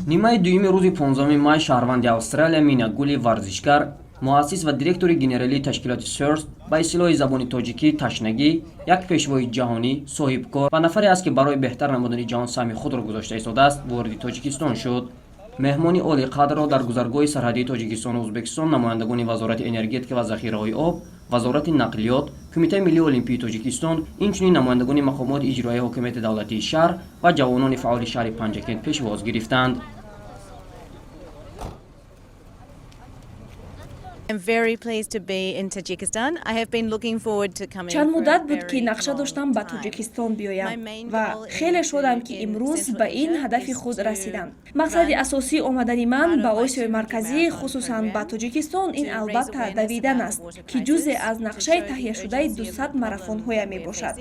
Нимаи дуюми рӯзи 15 май шаҳрванди Австралия Мина Гули, варзишгар, муассис ва директори генералии ташкилоти Thirst, ба истилоҳи забони тоҷикӣ ташнагӣ, як пешвои ҷаҳонӣ, соҳибкор ва нафаре аст, ки барои беҳтар намудани ҷаҳон саҳми худро гузошта истодааст, вориди Тоҷикистон шуд. Меҳмони олиқадрро дар гузаргоҳи сарҳадии Тоҷикистону Ӯзбекистон намояндагони Вазорати энергетика ва захираҳои об, Вазорати нақлиёт, Кумитаи миллии олимпии Тоҷикистон, инчунин намояндагони мақомоти иҷроияи ҳокимияти давлатии шаҳр ва ҷавонони фаъоли шаҳри Панҷакент пешвоз гирифтанд. Чанд муддат буд, ки нақша доштам ба Тоҷикистон биёям ва хеле шодам, ки имрӯз ба ин ҳадафи худ расидам. Мақсади асосии омадани ман ба Осиёи Марказӣ, хусусан ба Тоҷикистон, ин албатта давидан аст, ки ҷузъе аз нақшаи таҳияшудаи 200 марафонҳоям мебошад.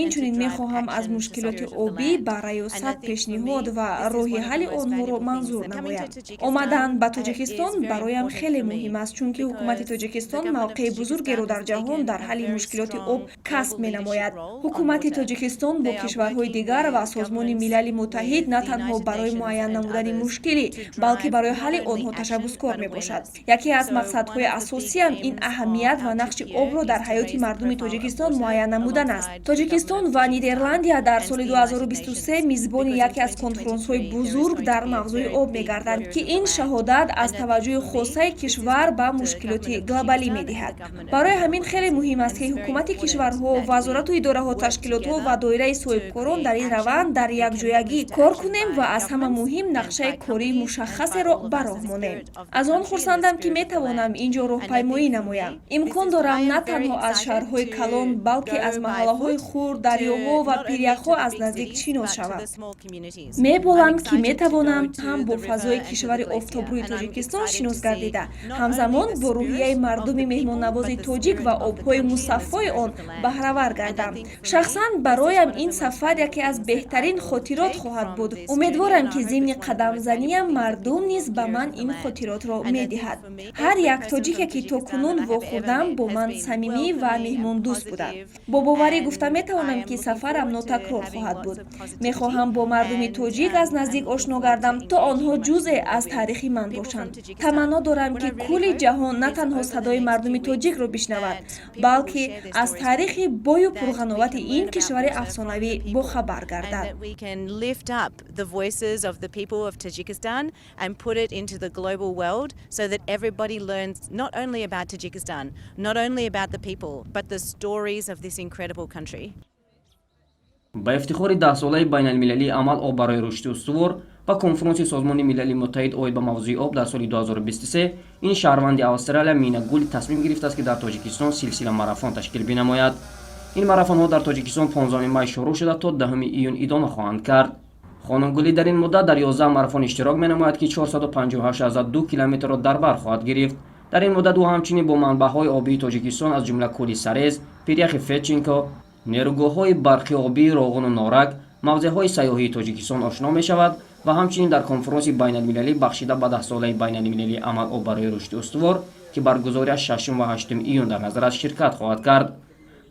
Инчунин мехоҳам аз мушкилоти обӣ ба раёсат пешниҳод ва роҳи ҳалли онҳоро манзур намоям. Омадан ба Тоҷикистон бароям хеле муҳим аст, чунки ҳукумати Тоҷикистон мавқеи бузургеро дар ҷаҳон дар ҳалли мушкилоти об касб менамояд. Ҳукумати Тоҷикистон бо кишварҳои дигар ва Созмони Милали Муттаҳид на танҳо барои муайян намудани мушкилӣ, балки барои ҳалли онҳо ташаббускор мебошад. Яке аз мақсадҳои асосиам ин аҳамият ва нақши обро дар ҳаёти мардуми Тоҷикистон муайян намудан аст. Тоҷикистон ва Нидерландия дар соли 2023 мизбони яке аз конфронсҳои бузург дар мавзӯи об мегарданд, ки ин шаҳодат аз таваҷҷӯҳи хосаи кишвар ба мушкилоти глобалӣ медиҳад. Барои ҳамин хеле муҳим аст, ки ҳукумати кишварҳо, вазорату идораҳо, ташкилотҳо ва доираи соҳибкорон дар ин раванд дар якҷоягӣ кор кунем ва аз ҳама муҳим нақшаи кории мушаххасеро ба роҳ монем. Аз он хурсандам, ки метавонам ин ҷо роҳпаймоӣ намоям. Имкон дорам на танҳо аз шаҳрҳои калон, балки аз маҳаллаҳои хурд, дарёҳо ва пиряхҳо аз наздик шинос шавам. Меболам, ки метавонам ҳам бо фазои кишвари офтобрӯи Тоҷикистон шинос гардида, ҳамзамон бо рӯҳияи мардуми меҳмоннавози тоҷик ва обҳои мусаффои он баҳравар гардам. Шахсан бароям ин сафар яке аз беҳтарин хотирот хоҳад буд. Умедворам, ки зимни қадамзаниям мардум низ ба ман ин хотиротро медиҳад. Ҳар як тоҷике, ки то кунун вохӯрдам, бо ман самимӣ ва меҳмондӯст буданд. Бо боварӣ гуфта метавонам, ки сафарам нотакрор хоҳад буд. Мехоҳам бо мардуми тоҷик аз наздик ошно гардам, то онҳо ҷузъе аз таърихи ман бошанд. Таманно дорам, ки кулли ҷаҳон на танҳо садои мардуми тоҷикро бишнавад, балки аз таърихи бою пурғановати ин кишвари афсонавӣ бохабар гардад. And put it into the global world so that everybody learns not only about Tajikistan, not only about the people, but the stories of this incredible country. Ба ифтихори 10-солаи байналмилалии амал «Об барои рушди устувор» ва конфронси Созмони Милали Муттаҳид оид ба мавзӯи об дар соли 2023 ин шаҳрванди Австралия Мина Гули тасмим гирифтааст, ки дар Тоҷикистон силсила марафон ташкил бинамояд. Ин марафонҳо дар Тоҷикистон 15 май шурӯъ шуда, то 10 июн идома хоҳанд кард. Хонум Гулӣ дар ин муддат дар 11 марафон иштирок менамояд, ки 458,2 километрро дар бар хоҳад гирифт. Дар ин муддат ӯ ҳамчунин бо манбаъҳои обии Тоҷикистон, аз ҷумла кӯли Сарез, пиряхи Федченко, нерӯгоҳҳои барқи обии Роғуну Норак, мавзеъҳои сайёҳии Тоҷикистон ошно мешавад ва ҳамчунин дар конфронси байналмилалӣ, бахшида ба 10-солаи байналмилалии амал «Об барои рушди устувор», ки баргузориаш 6 ва 8 июн дар назар аст, ширкат хоҳад кард.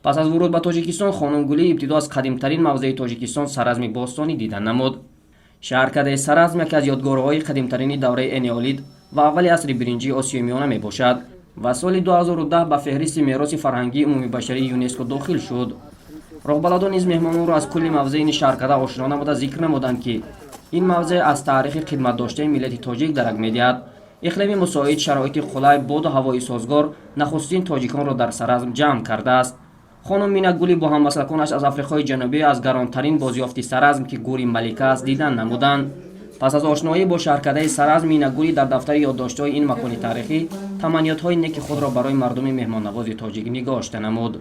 Пас аз вуруд ба Тоҷикистон хонум Гулӣ ибтидо аз қадимтарин мавзеи Тоҷикистон, Саразми бостонӣ, дидан намуд. Шаҳркадаи Саразм яке аз ёдгориҳои қадимтарини давраи энеолит ва аввали асри биринҷии Осиёи Миёна мебошад ва соли 2010 ба феҳристи мероси фарҳангии умумибашарии ЮНЕСКО дохил шуд. Роҳбаладон низ меҳмононро аз кулли мавзеи ин шаҳркада ошно намуда, зикр намуданд, ки ин мавзеъ аз таърихи қидматдоштаи миллати тоҷик дарак медиҳад. Иқлими мусоид, шароити қулай, боду ҳавои созгор нахустин тоҷиконро дар Саразм ҷамъ кардааст. Хонум Мина Гули бо ҳаммаслаконаш аз Африқои Ҷанубӣ аз гаронтарин бозёфти Саразм, ки гӯри малика аст, дидан намуданд. Пас аз ошноӣ бо шаҳркадаи Саразм Мина Гули дар дафтари ёддоштҳои ин макони таърихӣ таманниётҳои неки худро барои мардуми меҳмоннавози тоҷик нигошта намуд.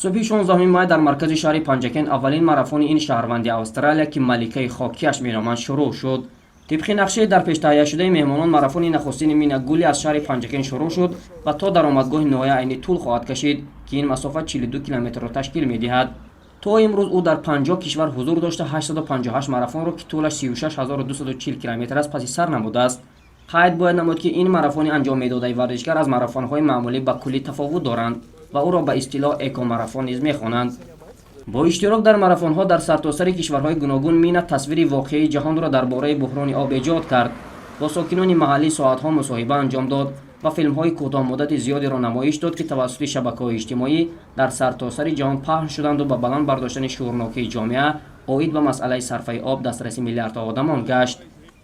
Субҳи 16 май дар маркази шаҳри Панҷакент аввалин марафони ин шаҳрванди Австралия, ки маликаи хокияш меноманд, шурӯъ шуд. Тибқи нақшаи дар пештаҳияшудаи меҳмонон, марафони нахустини Мина Гули аз шаҳри Панҷакент шурӯъ шуд ва то даромадгоҳи ноҳия Айнӣ тӯл хоҳад кашид, ки ин масофа 42 километрро ташкил медиҳад. То имрӯз ӯ дар 50 кишвар ҳузур дошта, 858 марафонро, ки тӯлаш 36 240 километр аст, паси сар намудааст. Қайд бояд намуд, ки ин марафони анҷом медодаи варзишгар аз марафонҳои маъмулӣ ба куллӣ тафовут доранд ва ӯро ба истилоҳ экомарафон низ мехонанд. Бо иштирок дар марафонҳо дар сартосари кишварҳои гуногун Мина тасвири воқеии ҷаҳонро дар бораи буҳрони об эҷод кард, бо сокинони маҳаллӣ соатҳо мусоҳиба анҷом дод ва филмҳои кӯтоҳмуддати зиёдеро намоиш дод, ки тавассути шабакаҳои иҷтимоӣ дар сартосари ҷаҳон паҳн шуданду ба баланд бардоштани шуурнокии ҷомеа оид ба масъалаи сарфаи об дастраси миллиардҳо одамон гашт.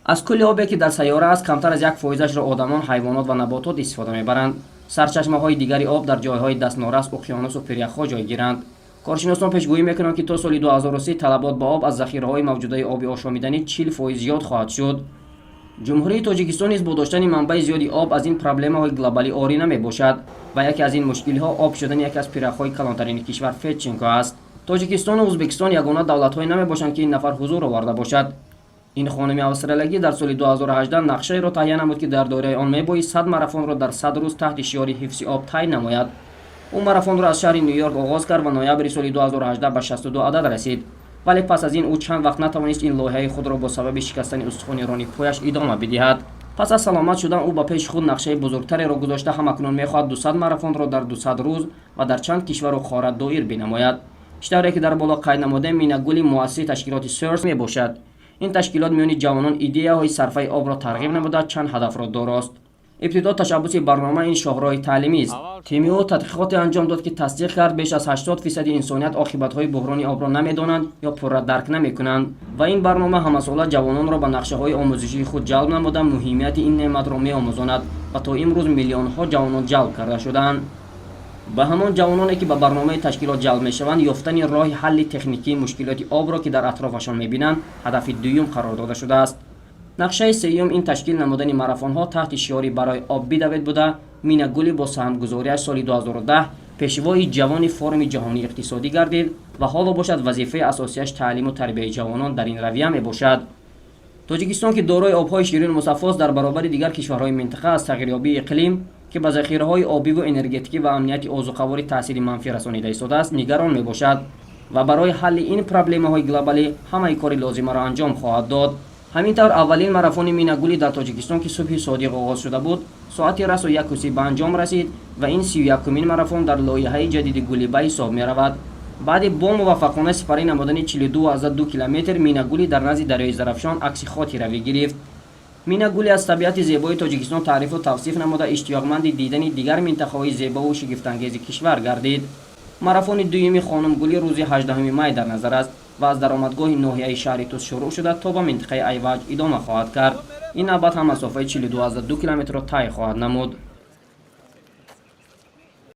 Аз кулли обе, ки дар сайёра аст, камтар аз 1 фоизашро одамон, ҳайвонот ва наботот истифода мебаранд. Сарчашмаҳои дигари об дар ҷойҳои дастнорас, уқёнусу пиряхҳо ҷойгиранд. Коршиносон пешгӯӣ мекунанд, ки то соли 2030 талабот ба об аз захираҳои мавҷудаи оби ошомиданӣ 40% зиёд хоҳад шуд. Ҷумҳурии Тоҷикистон низ бо доштани манбаи зиёди об аз ин проблемаҳои глобалӣ орӣ намебошад ва яке аз ин мушкилиҳо об шудани яке аз пиряхҳои калонтарини кишвар, Федченко аст. Тоҷикистону Ӯзбекистон ягона давлатҳое намебошанд, ки ин нафар ҳузур оварда бошад. Ин хонуми австралиягӣ дар соли 2018 нақшаеро таҳия намуд, ки дар доираи он мебоист 100 марафонро дар 100 рӯз таҳти шиори ҳифзи об тай намояд. Ӯ марафонро аз шаҳри Ню-Йорк оғоз кард ва ноябри соли 2018 ба 62 адад расид, вале пас аз ин ӯ чанд вақт натавонист ин лоиҳаи худро бо сабаби шикастани устухони рони пояш идома бидиҳад. Пас аз саломат шудан ӯ ба пеши худ нақшаи бузургтареро гузошта, ҳамакнун мехоҳад 200 марафонро дар 200 рӯз ва дар чанд кишвару қора доир бинамояд. Чӣ тавре ки дар боло қайд намудем, Мина Гули муассиси ташкилоти Thirst мебошад. Ин ташкилот миёни ҷавонон идеяҳои сарфаи обро тарғиб намуда, чанд ҳадафро дорост. Ибтидо ташаббуси барнома ин шоҳроҳи таълимист. Тими ӯ тадқиқоте анҷом дод, ки тасдиқ кард, беш аз 80 фисади инсоният оқибатҳои буҳрони обро намедонанд ё пурра дарк намекунанд. Ва ин барнома ҳамасола ҷавононро ба нақшаҳои омӯзишии худ ҷалб намуда, муҳимияти ин неъматро меомӯзонад ва то имрӯз миллионҳо ҷавонон ҷалб карда шудаанд. Ба ҳамон ҷавононе, ки ба барномаи ташкилот ҷалб мешаванд, ёфтани роҳи ҳалли техникии мушкилоти обро, ки дар атрофашон мебинанд, ҳадафи дуюм қарор дода шудааст. Нақшаи сеюм ин ташкил намудани марафонҳо таҳти шиори «Барои об бидавед» буда, Мина Гули бо саҳмгузориаш соли 2010 пешвои ҷавони Форуми ҷаҳонии иқтисодӣ гардид ва ҳоло бошад, вазифаи асосияш таълиму тарбияи ҷавонон дар ин равия мебошад. Тоҷикистон, ки дорои обҳои ширину мусаффост, дар баробари дигар кишварҳои минтақа аз тағйирёбии иқлим, ки ба захираҳои обиву энергетикӣ ва амнияти озуқаворӣ таъсири манфӣ расонида истодааст, нигарон мебошад ва барои ҳалли ин проблемаҳои глобалӣ ҳамаи кори лозимаро анҷом хоҳад дод. Ҳамин тавр, аввалин марафони Мина Гули дар Тоҷикистон, ки субҳи содиқ оғоз шуда буд, соати расо 1:30 ба анҷом расид ва ин 31-умин марафон дар лоиҳаи ҷадиди Гули ба ҳисоб меравад. Баъди бо муваффақона сипарӣ намудани 42,2 километр, Мина Гули дар назди дарёи Зарафшон акси хотиравӣ гирифт. Мина Гули аз табиати зебои Тоҷикистон таърифу тавсиф намуда, иштиёқманди дидани дигар минтақаҳои зебову шигифтангези кишвар гардид. Марафони дуюми хонум Гулӣ рӯзи 18 май дар назар аст ва аз даромадгоҳи ноҳияи шаҳри Тус шурӯъ шуда, то ба минтақаи Айваҷ идома хоҳад кард. Ин навбат ҳам масофаи 42,2 километрро тай хоҳад намуд.